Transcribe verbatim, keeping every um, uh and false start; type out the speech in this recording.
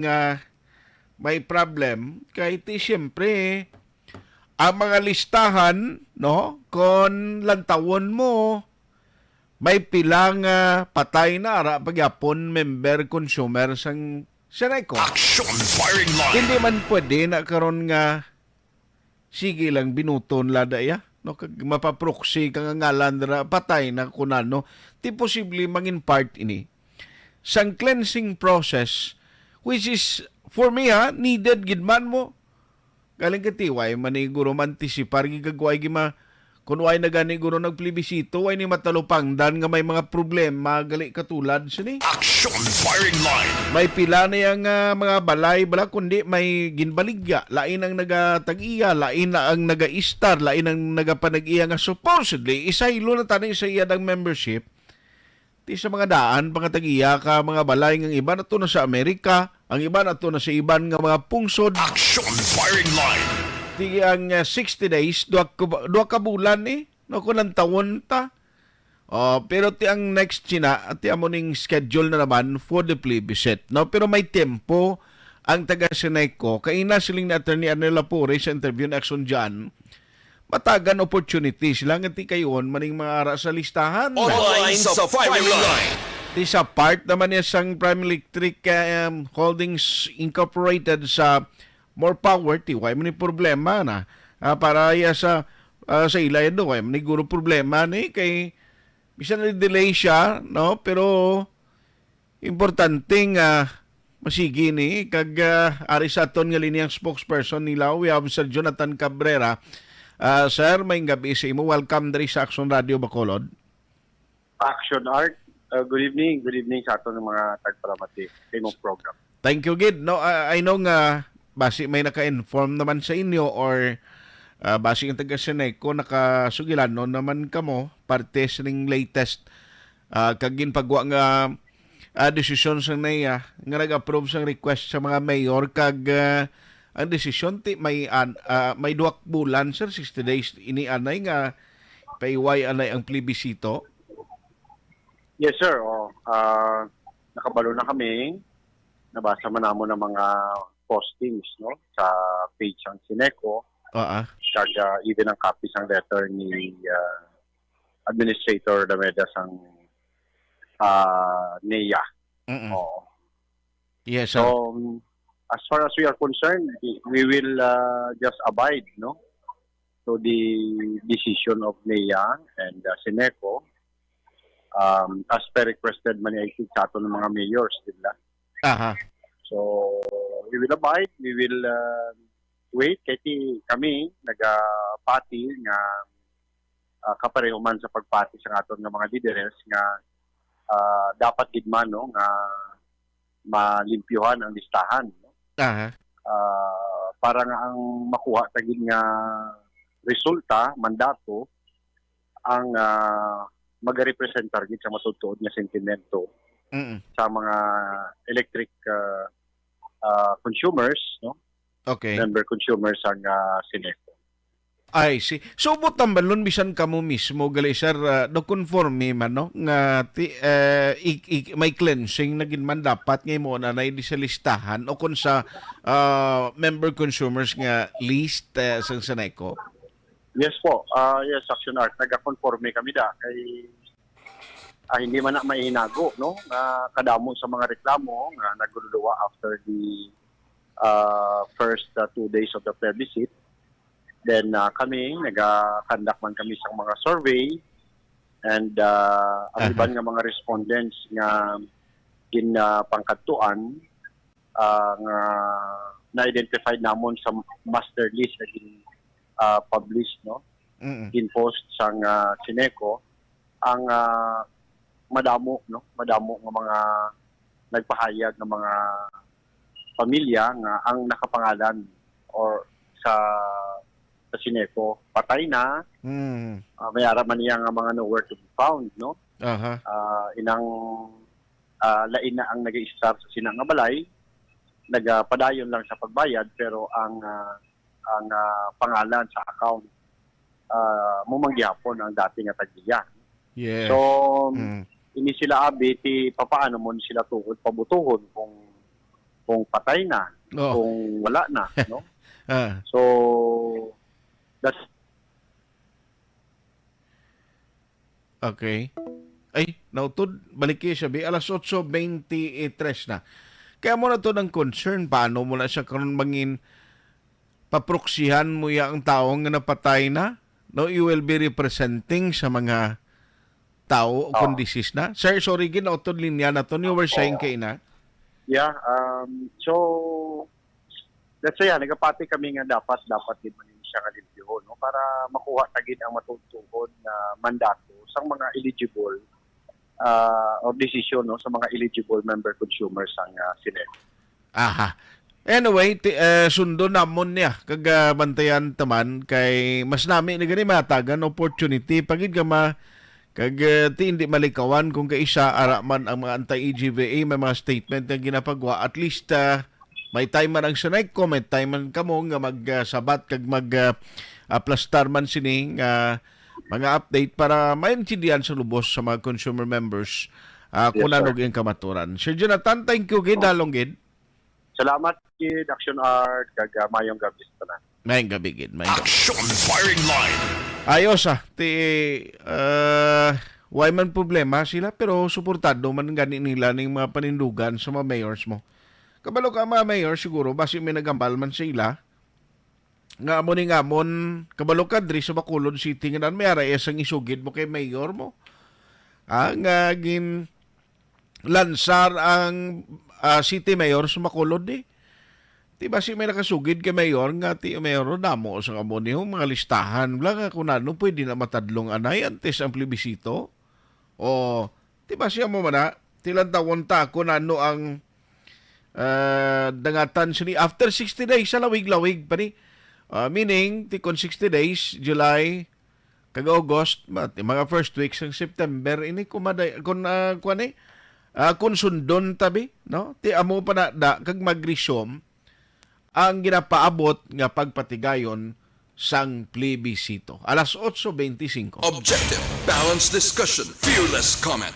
nga may problem kay ti siyempre ang mga listahan, no, kon lantawon mo, may pila nga patay na ara pagyapon member consumer sang Seneco. Action firing line. Hindi man pwede na karon nga sige lang binuton lada ya, no, kag mapaproxy ka nga ngalan ra patay na kunano. Ti posible mangin part ini sang cleansing process, which is for me ha, needed gid man mo. Galing ka ti, way man ni guro man antisipar gid kag way gid ma-, kun way na gani guro nagplebisito, way ni matalupangdan nga may mga problema gali katulad sini. Action firing line. May pila na yang, ah, mga balay bala, kundi may ginbaligya. Lain ang nagatag-iya, lain na ang nagaistar, lain ang nagapanag-iya nga supposedly isaylo na tani sa iya dang membership. Ti sa mga daan pa nga tag-iya ka mga balay nga ang iban ato na sa Amerika, ang iban ato na sa iban nga mga pungsod. Action firing line. Ti ang, ah, sixty days, duha ka, duha ka bulan ni, no, kung ang tawon ta. Oh, pero ti ang next sina, ti amo ning schedule na naman for the plebiscite, no? Pero may tempo ang taga Seneco. Kaina siling ni Attorney Arnel Lapore sa interview ni Action Jan, matagan opportunity sila nga ti kayon maning mga ara sa listahan. Online sa firing line. Ti sa part naman niya sang Prime Electric, um, Holdings Incorporated sa More Power, ti way man ni problema na. Ah, para ya sa, ah, sa ila yan, way man ni guro problema ni kay bisan na delay siya, no? Pero importante nga masigi ni kag, ah, ari sa aton nga linya ang spokesperson nila, we have Sir Jonathan Cabrera. Ah, sir, may gabi sa imo. Welcome diri sa Action Radio Bacolod. Action Art. Uh, good evening. Good evening sa aton nga mga tagpalamati sa imong program. Thank you gid. No, I, I know nga basi may naka-inform naman sa inyo or, ah, basi ang taga Seneco nakasugilanon naman kamo parte sining latest, ah, kag ginpagwa nga, ah, desisyon sa NEA nga nag-approve sang request sa mga mayor kag, ah, ang desisyon ti may an-, ah, may duha ka bulan, sir, sixty days ini anay nga paiway anay ang plebisito. Yes, sir. Oh, ah, nakabalo na kami. Nabasa man namon ang mga postings, no, sa page sang Seneco. Oo. Kag, ah, even ang copy sang letter ni, ah, Administrator Dameda sang, ah, NEA. Mm-mm. Oo. Yes, sir. So, um, as far as we are concerned, we will, uh, just abide, no, to the decision of NEA and, uh, Seneco, um, as per requested man, I think, sa aton mga mayors, di ba? Aha. So, we will abide, we will, uh, wait. Kay ti kami nagapati nga, uh, kapareho man sa pagpati sa aton nga mga lideres nga, uh, dapat gid man, no, nga malimpyuhan ang listahan, no? Aha. Ah, para nga ang makuha ta gid nga resulta, mandato, ang, ah, magarepresentar gid sa matutuod nga sentimento Mm. sa mga electric, ah, ah, consumers, no? Okay. Member consumers ang, ah, Seneco. I see. So, buot tambalon, bisan kamo mismo, gali, sir, ah, do konforme man, no? Nga ti-, eh, i-, i-, may cleansing na gid man dapat nga imo na di sa listahan o kung sa, ah, member consumers nga list, eh, sa Seneco? Yes po. Ah, yes, Action Art. Nagakonforme kami da. Kay, ah, hindi man na maihinago, no? Nga kadamo sa mga reklamo nga nagluluwa after the, ah, first, ah, two days of the plebiscite. Then, ah, kami, naga-conduct man kami sa mga survey. And, ah, ang Aha. iban nga mga respondents nga gin, ah, pangkadtuan, ah, nga na-identified namon sa master list nga gin, ah, publish, no? Mm. Gin-post sang, ah, Seneco, ang, ah, madamo, no? Madamo nga mga nagpahayag nga mga pamilya nga ang nakapangalan or sa, sa Seneco patay na. Mm. Ah, may ara man niya nga mga nowhere to be found, no? Aha. Ah, inang, ah, lain na ang nag-i-star sa sina nga balay, nagapadayon lang sa pagbayad, pero ang, ah, ang, ah, pangalan sa account, ah, mo man gihapon ang dati nga tag-iya. Yes. So, Mm. ini sila abi, ti papaano mo ni sila tuod pabutuhon kung, kung patay na, Oh. kung wala na, no? Ah. So, that's Okay. Ay, nautod, baliki siya, bi, alas otso beintitres na. Kaya mo na to ng concern, paano mo na siya karon mangin paproksihan mo ya ang tao nga napatay na? No, you will be representing sa mga tao o Oh. kung disease na. Sir, sorry, ginautod linya na to. You were saying Oh. kay na? Yeah, um, so, that's why, ah, nagapati kami nga dapat, dapat din man siya nga limpyo, no? Para makuha ta gid ang matuod-tuod nga mandato sang mga eligible, ah, or desisyon, no, sa mga eligible member consumers sang, ah, Senate. Aha. Anyway, ti, eh, sundo namon niya kag, ah, bantayan taman kay mas nami ni gani matagan opportunity pagid ka ma kag, eh, ti hindi malikawan kung kaisa ara man ang mga anti-E G V A may mga statement nga ginapagwa. At least, ah, may time man ang Senec, may time man kamo nga magsabat kag mag, ah, aplastar man sini nga mga update para maintindihan sa lubos sa mga consumer members, ah, kung Yes, sir. ano ang kamaturan. Sir Jonathan, thank you gid, Oh. halong gid. Salamat gid, Action Art, kag, ah, mayong gabi sa tanan. Mayong gabi gid, mayong gabi. Action Firing Line. Ayos, ah, ti, ah, way man problema sila, pero suportado man gani nila ning mga panindugan sa mga mayors mo. Kabalo ka, mga mayor, siguro, basi may nagambal man sa ila. Nga amo ni nga amon, kabalo ka, diri sa Bacolod City, nga nan may ara sang isugid mo kay mayor mo. Ah, nga gin lansar ang, ah, city mayor sa Bacolod, eh. Di ba si may nakasugid kay mayor nga ti mayor damo sa kamo niyo mga listahan bla nga kung ano pwede na matadlong anay antes ang plebisito? O, di ba siya mo man na? Tilantawon ta kung ano ang, ah, dangatan sini after sixty days sa lawig-lawig pa ni. Ah, meaning, ti kon sixty days, July, kag August, ma-, ti mga first week sang September, ini kung maday-, kung, ah, kuwan ni, ah, kung sundon tabi, no? Ti amo pa na da, kag mag-resume ang ginapaabot nga pagpatigayon sang plebisito. Alas otso beintisinko. Objective, balanced discussion, fearless comment.